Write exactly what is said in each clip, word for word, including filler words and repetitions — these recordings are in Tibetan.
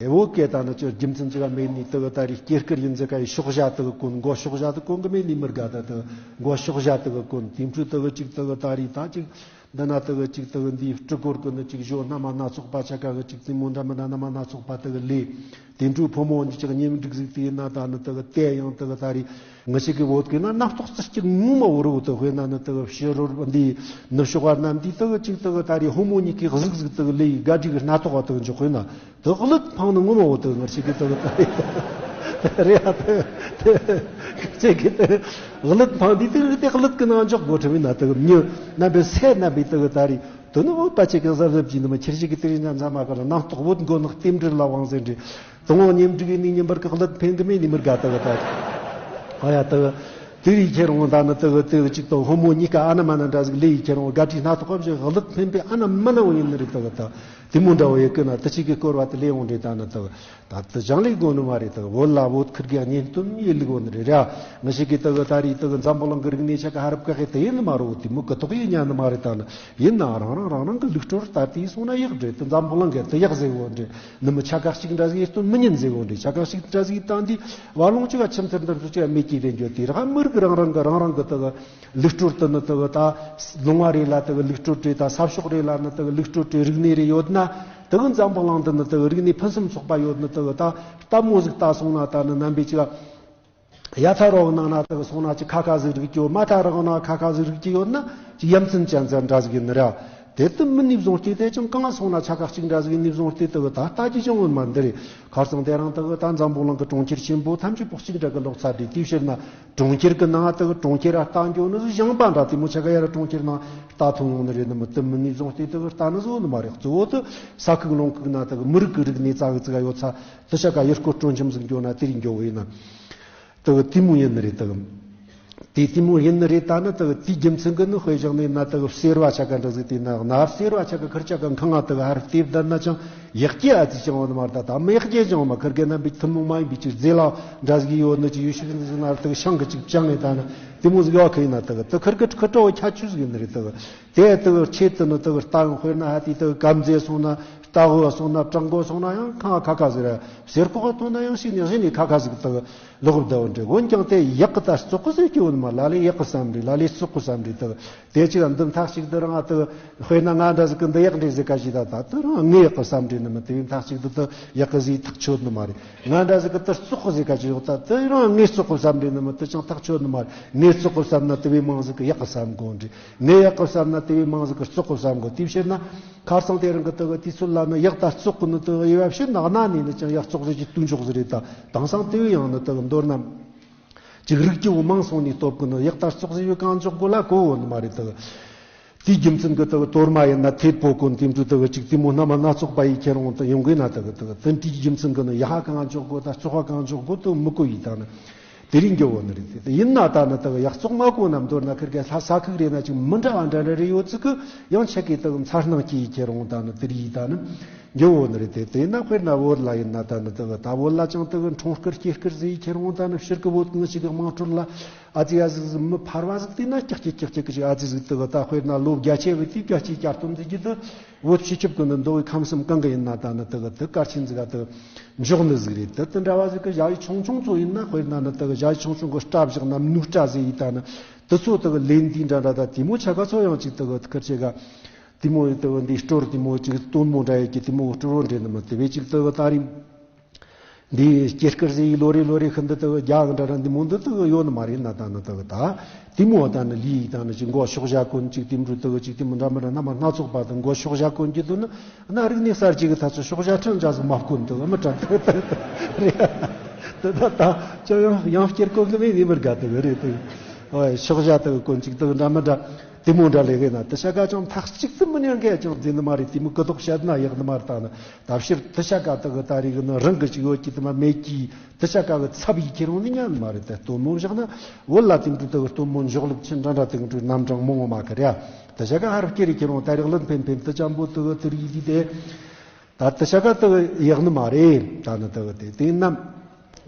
ཨེ་བོ་སྐད་ད་ནི་ཅི་རྒྱུ་མཚན་ཅི་ག་མེད་ནི་དེ་གི་ད་རེས་སྐྱེ་སྐར་ཡིན་ཟེར་ག་ཡི་ཤོག་བྱ་དེ་གི་གོན། མགོ་ཤོག་བྱ་དེ་གོན་གི་མེད་ནི་མི་དགའ། ད་དེ་མགོ་ཤོག་བྱ་དེ་གི་གོན། དེ་འཕྲོ་དེ་གི་ཅིག་དེ་གི་ད་རེས་ད་ཅིག་འདི་ན་དེ་གི་ཅིག་དེ་གི་འདིའི་སྤྲི་གོར་གི་ནི་ཅིག་བཞོ་སྣ་མ་སྣ་ཚོགས་པ་ཆ་ག་གི་ཅིག་རྩེད་མོ་འདྲ་མི་འདྲ་སྣ་མ་སྣ་ཚོགས་པ་དེ་གི་ལས། དེ་འཕྲོ་ཕོ་མོ་གཉིས་ཅིག་གཉེན་སྒྲིག་ཟིག་དེ་ཡིན་ན་ད་ནི་དེ་གི་དེ་ཡང་དེ་གི་ད་རེས་ང་ཞིག་གི་བོད་གི་ན་རྣམ་རྟོག་རྩི་སྐྱིད་ངོ་མ་བོ་རུ་དེ་དཔེར་ན་ནི་དེ་གི་ཕྱི་རོལ་འདི་ནུབ་ཕྱོགས་པ་རྣམས་འདི་དེ་གི་ཅིག་དེ་གི་ད་རེས་ཕོ་མོ་གཉིས་ཀྱི་གཟུགས་ཟིག་དེ་གི་ལས་ཡི་དགའ་སྒྲིག་གི་སྣ་ཐོག་བ་དེ་གི་འཇོག་དཔེར་ན། དེ་གླུད་འཕངས་ནི་ངོ་མ་བོ་དེ་ངར་ཞིག་གི་དེ་གི་ད་རེད། རེད་ཡ། དེ་དེ་ཁྱེད་ཀྱི་དེ་གླུད་འཕངས་དུས་དེ་དེ་གླུད་གི་ནང་འཇོག་དགོས་དྲི་བས་ན། དེ་གི་མྱི་རྣམ་པའི་སེ་རྣམ་པའི་དེ་གི་ད་རེད། དེ་ནི་བོད་པ་ཅིག་གི་གཟབ་གཟབ་ཀྱིས་ནི་མི་ཁྱེར་ཞིག་གི་དེ་རིང་ཉ་མཚན་མ་གི་རྣམ་རྟོག་བོད་མགོ་ནག་རྟེན་འབྲེལ་ལ་དབང་ཟེར་འདྲི། དང་པོ་གཉེན་སྒྲིག་ནི་ཉིན་པར་གི་གླུད་འཕེན་གི་མེད་ནི་མི་དགའ་དེ་གི་ད། ཨ་ཡ་དེ་གི་དེ་རིགས་ཁྱེར་འོང་ད་ནི་དེ་གི་དེ་གི་ཅིག་དང་ཕོ་མོ་གཉིས་ཀ་ཨ་ན་མ་ན་འདྲ་ཟིག་ལས་ཡི་ཁྱེར་འོང་དགའ་སྒྲིག་སྣ་ཐོག་གམ་ཞིག་གླུད་འཕེན་པའི་ཨ་ན་མ་ན་བོ་ཡིན་ནི་རེད་དེ་གི་ད། དེ་མོ་འདྲ་བོ་ཡི་གི་ན་དེ་ཅིག་གི་སྐོར་བ་དེ་ལས་འོང་འདྲེ་ད་ནི་དེ་གི། ད་དེ་ཅང་ལས་དགོས་ནི་མ་རེད། དེ་བོད་ལ་བོད་ཁུར་གི་གཉེན་སྟོན་ཡེ་ལི་དགོས་ནི་རེད་ར། ང་ཞིག་གིས་དེ་གི་ད་རེས་དེ་གི་འཛམ་བུ་གླིང་གི་རིག་གནས་ཆ་ག་ཧ་རབ་ཀ་ཧེ་དེ་ཡིན་ནི་མ་རོ། དེ་མོ་གི་ཐོག་ཡིན་ཉན་ནི་མ་རེད། ད་ནི་ཡིན་ན་རང་རང་རང་རང་གི་ལུགས་སྲོལ་ལྟར་དེ་སོང་ན་ཡག་རེད། དེ་འཛམ་བུ་གླིང་གི་དེ་ཡག་ཟེར་གོ་འདྲེ་ནི་མི་ཆ་ག་ཞིག་འདྲ་ཟིག་ཡེ་སྟོན་མི་ཉན་ཟེར་གོ་འདྲེ། ཆ་ག་ཞིག་འདྲ་ཟིག་ཡེ་བཏང་དུས་བ་ལོང་ཅིག་ག་ཁྱིམ་ཚར་འདིར་འཛུལ་ཅིག་ག་མེད་ཀྱི་རེད་འགྱོ། དེ་ར་མི་རིགས་རང་རང་གི་རང་རང་གི་དེ་གི་ལུགས་སྲོལ་དེ་ནི་དེ་གི་ད་ལུང་བ་རེ་ལ་དེ་གི་ལུགས་སྲོལ་རེ། ད་ས་ཕྱོགས་རེ་ལ་ནི་དེ་གི་ལུགས་སྲོལ་རེ་རིག་གནས་རེ་ཡོད་ན། དེ་གི་འཛམ་བུ་གླིང་འདི་ནི་དེ་གི་རིག་གནས་ཕུན་སུམ་ཚོགས་པ་ཡོད་ནི་དེ་གི་ད་ལྟད་མོ་ཟིག་ལྟ་སོང་ན། ད་ནི་རྣམ་པའི་ཅིག་ཡ་ཐ་རོག་ནང་ན་དེ་གི་སོང་ན་ཅིག་ཁ་ཁ་ཟིག་རིག་གི་ཡོད། མ་ཐ་རོག་ན་ཁ་ཁ་ཟིག་རིག་གི་ཡོད་ན་ཅིག་ཡ་མཚན་ཅན་ཙམ་འདྲ་ཟིག་ཡིན་ནི་ར། དེ་དུ་མི་ནི་བཟུང་སྟེ་དེ་ཅང་གང་སོང་ན་ཆ་ག་གཅིག་འདྲ་ཟིག་ནི་བཟུང་སྟེ་དེ་གི་ད་ལྟ་ཅི་ཅང་ཡོད་མ་འདི་རེད། ཁར་སང་དེ་རིང་དེ་གི་ད་འཛམ་བུ་གླིང་གི་གྲོང་ཁྱེར་ཆེན་པོ་ཐམས་ཅད་པོ་གཅིག་འདྲ་གི་ལོག་ཚར་རེད། དེའི་ཕྱིར་ན་གྲོང་ཁྱེར་གི་ནང་དེ་གི་གྲོང་ཁྱེར་ར་ལྟ་འགྱོ་ནི་ཟིག་ཞིང་པ་འདྲ་དེ་མོ་ཆ་ག་ཡ་ར་གྲོང་ཁྱེར་ནང་ལྟ་ཐུབ་ཡོང་ནི་རེད། ནི་མི་དུ་མི་ནི་བཟུང་སྟེ་དེ་གི་ལྟ་ནི་བཟོ་ནི་མ་རེད། གཙོ་བོ་དུ་ས་ཁུག་ལུང་ཁུག་ན་དེ་གི་མི་རིགས་གི་རིག་གནས་ཙག་གི་ཙིག་ག་ཡོད་ཚ། དུ་ཆ་ག་ཡུལ་སྐོར་སྤྲོ་འཆམ་ཟིག་འགྱོ་ན་དེ་རིགས་འགྱོ་བོ་ཡིན་ན། དེ་གི་དེ་མོ་ཡིན་ནི་རེད། དེ་གི་དེ་དེ་མོ་ཡིན་ནི་རེད། ད་ནི་དེ་གི་དེའི་རྒྱུ་མཚན་གི་ནི་དཔེ་བཞག་ནས་ན་དེ་གི་གསེར་བ་ཆ་ག་འདྲ་ཟིག་དེ་ན་ན་གསེར་བ་ཆ་ག་ཁུར་ཆ་ག་ཁང་ང་དེ་གི་ཧར་ལྟེབ་ད་ན་ཅང་ཡག་གི་ཨ་ཙི་ཅང་བ་ནི་མ་རེད། ད་ད་མི་ཡག་གི་ཅང་བ་མ་ཁུར་གི་རྣམ་པའི་ཐུན་མོང་མ་ཡིན་པའི་ཅིག་རྫས་ལ་འདྲ་ཟིག་ཡོད་ནི་ཅིག་ཡུལ་ཤུལ་ཟིག་ན་དེ་གི་ཤང་གི་ཅིག་ཅང་ངེ་ད་ནི་དེ་མོ་ཟིག་ཡོད་གི་ཡིན་ན། དེ་གི་དེ་ཁུར་གི་ཁུར་ཀྲོ་ཁྱ་ཆུ་ཟིག་ཡིན་ནི་རེད། དེ་གི་དེ་གི་ཆེད་དུ་ནི་དེ་གི་ལྟ་ཡང་དཔེར་ན་ཧ་དེ་དེ་གི་གམ་རྫས་སོང་ན། རྟ་ཝུ་སོང་ན་སྤྲང་པོ་སོང་ན་ཡང་ཁང་ཁ་ཁ་ཟིག་ར། གསེར་ཁོག་ག་ཐོན་ན་ཡང་ཞིག་ནས་གཞི་ནས་ཁ་ཁ་ཟིག་དག་ལོག་བསྡད་འདྲ། འོན་ཀྱང་དེ་ཡག་གི་ད་བཙོག་གི་ཟེར་གྱི་འོ་ནི་མ། ལ་ལས་ཡག་གི་བསམ་རེད། ལ་ལས་བཙོག་གི་བསམ་རེད་དག། དེ་ཅིག་འདི་མཐའ་གཅིག་ཏུ་རང་ཨ་དག་དཔེར་ན་ང་འདྲ་ཟིག་གི་འདི་ཡག་འདྲ་ཟེར་ག་ཞིག་ད་ད་དེ་རང་ངས་ཡག་གི་བསམ་རེད་ནི་མ། དེ་བས་མཐའ་གཅིག་ཏུ་དེ་ཡག་གི་ཟིག་ཐག་ཆོད་ནི་མ་རེད། ང་འདྲ་ཟིག་གི་དེ་བཙོག་གི་ཟེར་ག་ཞིག་ད་དེ་རང་ངས་བཙོག་གི་བསམ་རེད་ནི་མ། དེ་ཅང་ཐག་ཆོད་ནི་མ་རེད། ངས་བཙོག་གི་བསམ་ན་དེ་བས་མང་ཟིག་གི་ཡག་གི་བསམ་དགོས་རེད། ངས་ཡག་གི་བསམ་ན་དེ་བས་མང་ཟིག་གི་བཙོག་གི་བསམ་དགོས། དེའི་ཕྱིར་ན། ཁ་སང་དེ་རིང་གི་དུ་གི་དུས་ཚོད་ལ་ནི་ཡག་དང་བཙོག་གི་ནི་དུ་གི་དབྱེ་བ་ཕྱེ་ན་གནའ་ནས་ནི་ཀྱང་ཡག་བཙོག་ཟེར་གྱི་དུས་འཇོག་ཟེར་རེད། ད་དེང་སང་དེ་བས་ཡང་ནི་དུ་གི་མདོར་ན་ཅིག་རིགས་ཀྱི་བོ་མང་སོང་ནས་སྟོབས་གི་ནི་ཡག་དང་བཙོག་ཟེར་ཡོད་གང་འཇོག་དགོས་ལ་གོ་བོ་ནི་མ་རེད། དུ་གི་དེའི་རྒྱུ་མཚན་གི་དུ་གི་དོར་མ་ཡིན་ན་ཐེད་པོ་གོན་དེ་འདྲ་དུ་གི་ཅིག་དེ་མོ་སྣ་མ་སྣ་ཚོགས་པ་ཡི་ཁྱེར་འོང་དུ་ཡོང་གི་ན། དུ་གི་དུ་གི་དེ་འདྲའི་རྒྱུ་མཚན་གི་ནི་ཡག་གང་འཇོག་དགོས་ད་བཙོག་གང་འཇོག་དགོས་དུ་མི་གོ་ཡི་ད་ནི། དེ་རིང་འགྱོ་བོ་ནི་རེད་དེ། ཡིན་ན་ད་ནི་དག་ཡག་བཙོག་མ་གོ་ན་མདོར་ན་ཁིར་གེ་ལྷ་ས་ཁུག་རེ་ན་ཅིག་མི་འདྲ་བ་འདྲ་འདྲ་རེ་ཡོད་ཚིག་གི་ཡང་ཆེ་གེ་དག་མཚར་སྣང་སྐྱེ་ཡི་ཁྱེར་འོང་ད་ནི་དེ་རིགས་ད་ནི་འགྱོ་བོ་ནི་རེད་དེ། དེ་ན་དཔེར་ན་བོད་ལ་ཡིན་ན་ད་ནི་དག་ད་བོད་ལ་ཅང་དག་འཁྲུངས་སྐར་སྐྱེས་སྐར་ཟེར་ཡི་ཁྱེར་འོང་ད་ནི་ཕྱིར་གི་བོད་ངི་ཞིག་གི་དམངས་ཁྲོད་ལ་ཨ་ཙི་ཨ་ཟིག་ཟིག་མི་ཕར་བ་ཟིག་དེ་ན་ཀྱག་ཀྱག་ཀྱག་ཀྱག་ཀྱག་ཨ་ཙི་ཟིག་དག་ད་དཔེར་ན་ལོ་བརྒྱ་ཆེ་བའི་དུས་བརྒྱ་ཆེ་བསྐྱར་སྟོན་ཟིག་གི་དུ། བོད་སྤྱི་ཁྱབ་ཀྱི་ནི་མདོ་དབུས་ཁམས་གསུམ་གང་གི་ཡིན་ན་ད་ནི་དེ་གི་དེ་གལ་ཆེན་ཟིག་ག་དེ་འཇོག་ནི་ཟིག་རེད། དེ་དེ་འདྲ་བ་ཟིག་གི་ཞ་ཡི་ཆུང་ཆུང་ཚོ་ཡིན་ན་དཔེར་ན་ནི་དེ་གི་ཞ་ཡི་ཆུང་ཆུང་གི་སྐྲ་བཞག་ན་མིག་སྐྲ་ཟེར་ཡི་ད་ནི་དེ་ཚོ་དེ་གི་ལེན་དེ་འདྲ་འདྲ་ད་དེ་མོ་ཆ་ག་ཚོ་ཡང་ཅིག་དེ་གི་ཁར་ཆེ་ག་དེ་མོ་དེ་གི་འདི་སྤྲོར་དེ་མོ་ཅིག་སྟོན་མོ་འདྲ་ཡི་གི་དེ་མོ་སྤྲོར་འདྲེ་ནི་མི་དེ་བས་ཅིག་དེ་གི་ད་རིང་། འདི་སྐྱེ་སྐར་ཟེར་ཡི་ལོ་རེ་ལོ་རེ་ཤིན་ཏུ་དུ་རྒྱ་གི་འདྲ་འདྲ་འདི་མོ་འདི་དུ་ཡོད་ནི་མ་རེད་ན། ད་ནི་དུ་ད་དེ་མོ་ད་ནི་ལི་ཡི་ད་ནི་ཅིག་མགོ་ཤོག་བྱ་གོན་ཅིག་དེ་འབྲུ་དུ་ཅིག་དེ་མོ་འདྲ་མི་འདྲ་སྣ་མ་སྣ་ཚོགས་པ་དུ་མགོ་ཤོག་བྱ་གོན་གྱི་དུ་ནི་ན་རིག་གནས་གསར་བརྗེ་གི་ད་ཚོ་ཤོག་བྱ་ཁྲི་འདྲ་ཟིག་མ་གོན་དུ་མི་དྲན་དུ་དུ་རེད། དུ་ད་ད་ཅོ་ཡང་ཡང་སྐྱེར་གོ་གི་མེད་ནི་མི་དགའ་དུ་རེད་དུ། ཨོ་ཤོག་བྱ་དུ་གོན་ཅིག་དུ་འདྲ་མི་འདྲ། དེ་མོ་འདྲ་ལས་གི་ན་དུ་ཤ་ག་ཅང་ཐག་གཅིག་ཏུ་མི་ཉན་གི་ཅང་འཛིན་ནི་མ་རེད། དེ་མོ་ཀི་དོག་བཤད་ན་ཡག་ནི་མ་རེད། ད་ནི་ད་ཕྱིར་དུ་ཤ་ག་དུ་གི་ད་རེས་གི་ནི་རང་གི་ཅིག་ཡོད་ཀྱི་དུ་མ་མེད་ཀྱི་དུ་ཤ་ག་གི་ཚབ་ཡི་ཁྱེར་འོང་ནི་ཉན་ནི་མ་རེད། ད་སྟོན་མོ་བཞག་ན་བོད་ལ་དེ་འདྲ་དུ་གི་སྟོན་མོ་འཇོག་ལུགས་ཆེན་འདྲ་འདྲ་དེ་འདྲ་རྣམ་གྲངས་མང་བོ་མ་གི་རེད། དུ་ཤ་ག་ཧ་རུ་སྐྱེ་རེ་ཁྱེར་འོང་ད་རེས་གླིན་འཕེན་འཕེན་དུ་ཅམ་པོ་དུ་གི་དུ་རིག་དེ་དེ་ད་དུ་ཤ་ག་དུ་གི་ཡག་ནི་མ་རེད། ད་ནི་དུ་གི་དེ་དེ་ན།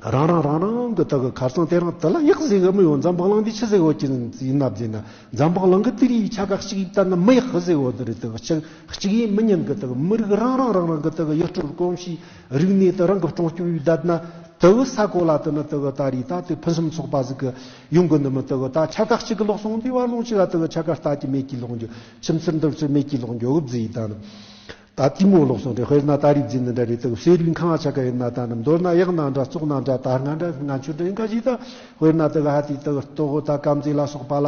རང་རང་རང་རང་གི་དག་གི་ཁ་རྩང་དེ་རང་དུ་ལ་ཡག་ཟེར་གི་མི་ཡོད། འཛམ་བུ་གླིང་འདི་ཆི་ཟེར་གོ་གི་ཡིན་ན་ཟེར་ན། འཛམ་བུ་གླིང་གི་དེ་རིགས་ཆ་ག་གཅིག་ཡིན་ད་ན་མི་ཡག་གི་ཟེར་གོ་དེ་རེད། དག་གཅིག་གཅིག་ཡིན་མི་ཉན་གི་དག་མི་རིགས་རང་རང་རང་རང་གི་དག་ཡུལ་སྲོལ་གོམས་གཤིས་རིག་གནས་དེ་རང་གི་སྲུང་སྐྱོབ་ཡོད་ད་ན། དག་ས་གོ་ལ་དེ་ནི་དག་ད་རེད། ད་དེ་ཕུན་སུམ་ཚོགས་པ་ཟིག་གི་ཡོང་གི་ནི་མི། དག་ད་ཆ་ག་གཅིག་གི་ལོག་སོང་དུས་བར་ལོང་ཅིག་ལ་དག་ཆ་ག་ལྟ་གི་མེད་གི་ལོག་འགྱོ། ཁྱིམ་ཚུལ་འདུལ་ཚུལ་མེད་གི་ལོག་འགྱོ་གི་བཟི་ཡི་ད་ནི། ད་དེ་མོ་ལོག་སོང་རེད། དཔེར་ན་ད་རིག་འཛིན་འདི་འདྲ་རེད། དུ་གསེར་རིགས་ཁང་ཆ་ག་ཡིན་ན་ད་ནི་མདོར་ན་གཡག་ན་འདྲ་ཙོག་ན་འདྲ་ད་སྔ་འདྲ་ང་ཆུ་འདྲ་ཡིན་ག་ཞིག་ད། དཔེར་ན་དུ་ག་ཧ་དེ་དུ་ལྟོ་གོ་ད་སྐམ་རྫས་ལ་སོགས་པ་ལ་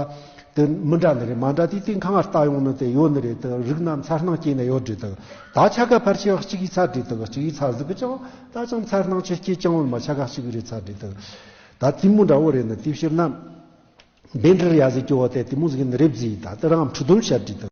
དུ་མི་འདྲ་ནི་རེད། མ་འདྲ་དེ་དེ་ཁང་ལྟ་ཡོང་ནི་དེ་ཡོད་ནི་རེད། དུ་རིགས་ན་མཚར་སྣང་སྐྱེ་ནི་ཡོད་རེད། དུ་ད་ཆ་ག་ཕལ་ཆེར་གཅིག་གི་ཚ་རེད། དུ་གཅིག་གི་ཚ་ཟིག་གི་ཅང་ད་ཅང་མཚར་སྣང་ཆེ་སྐྱེ་ཅང་ཡོད་མ། ཆ་ག་གཅིག་གི་རེད་ཚ་རེད། དུ་ད་དེ་མོ་འདྲ་བོ་རེད། ནི་དེ་ཕྱིར་ན་བཻ་ཌཱུརྻ་ཡ་ཟིག་སྐྱོ་བ་དེ་དེ་མོ་ཟིག་ནི་རེད་བཟི་ཡི་ད། དུ་རང་འཁྲུག་སྡོམ་བྱ་རེད། དུ།